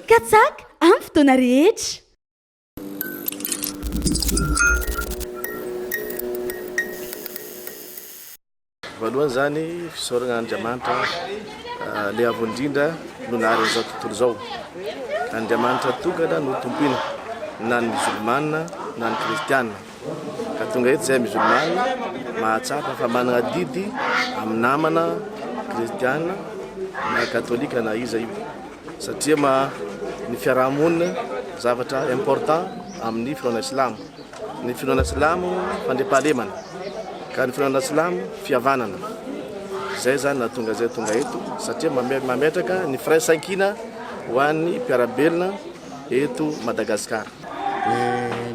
Katsaka amin'ny fotoana rehetra. Voalohany izany fisaorana an'Andriamanitra le avo indrindra no nahary an'izao tontolo izao. Andriamanitra tokana no tompoina na ny musulmana na ny kristiana. Ka tonga eto izay musulmana mahatsapa fa manana adidy amin'ny namana kristiana na katolika na iza io. Satria ma ny fiarahamonina zavatra important amin'ny finoana silamo. Ny finoana silamo fandriampahalemana ka ny finoana silamo fihavanana. Zay zany nahatonga zay tonga eto satria mametraka ny firaisankina ho an'ny mpiara-belona eto Madagasikara.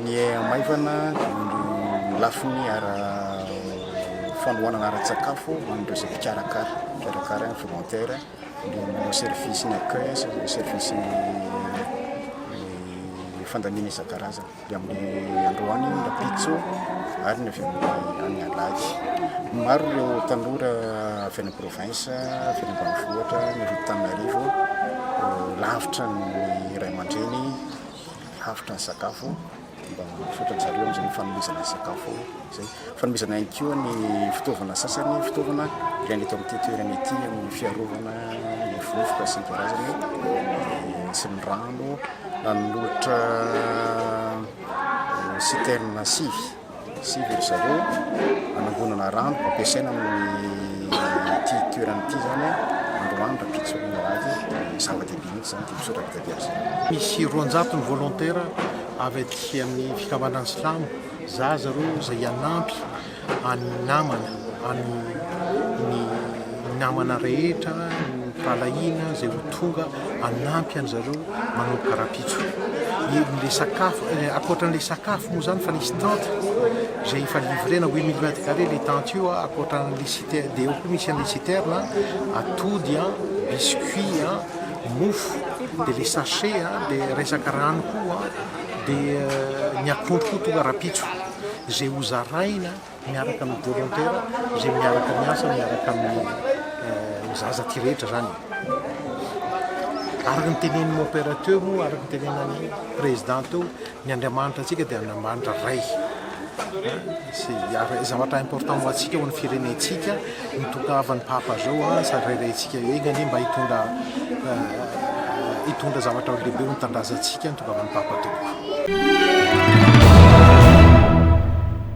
Ny haimaivana ny lafiny ara fanohanana ara-tsakafo ho an'ireo izay mpikarakara, mpikarakara volontaire. Ny manao service ny accueil sy ny service ny fandaminana isan-karazany dia amin'ny androany, rahampitso ary ny avy amin'ny any alahady. Maro ireo tanora avy any province, avy any ambanivohitra, ny avy eto Antananarivo, lavitra ny ray aman-dreny, lavitra ny sakafo. Mba misaotra an-dry zareo amin'izay fanomezana ny sakafo izay. Fanomezana ihany koa ny fitaovana sasany, fitaovana ilaina eto amin'ity toerana ity amin'ny fiarovana ny vovoka sy ny karazany sy ny rano. Nanolotra citerne sivy. Sivy ry zareo hanangonana rano ampiasaina amin'ity toerana ity izany androany rahampitso alahady. Zava-dehibe mihitsy izany dia misaotra be dia be azy ireo. Misy 200 ny volontaire avy aty amin'ny fikambanan'ny silamo, zaza ireo izay hanampy an'ny namana, an'ny ny namana rehetra, ny mpirahalahiana izay ho tonga hanampy an'zareo manomboka rahampitso. Ilay sakafo, ankoatran'ilay sakafo moa zany fa nisy tente izay efa livrena 8000 mètres carrés ilay tente io, ankoatran'ilay citerne, dia eo koa misy an'ilay citerne, atody an, biscuit an, mofo, dia ilay sachet an, dia resaka rano koa an, dia ny akondro koa tonga rahampitso izay hozaraina. miaraka amin'ny volontaire izay miaraka miasa miaraka amin'ny zaza aty rehetra zany. Araka ny tenenin'ny mon père teo moa, araka ny tenenan'ny président teo, ny Andriamanitra antsika dia Andriamanitra Ray. Zavatra important ho antsika, ho an'ny firenentsika, ny tongavan'ny Papa zao, sady rairaintsika enga anie mba hitondra hitondra zavatra lehibe ho ny tanindrazantsika ny tongavan'ny Papa tompoko.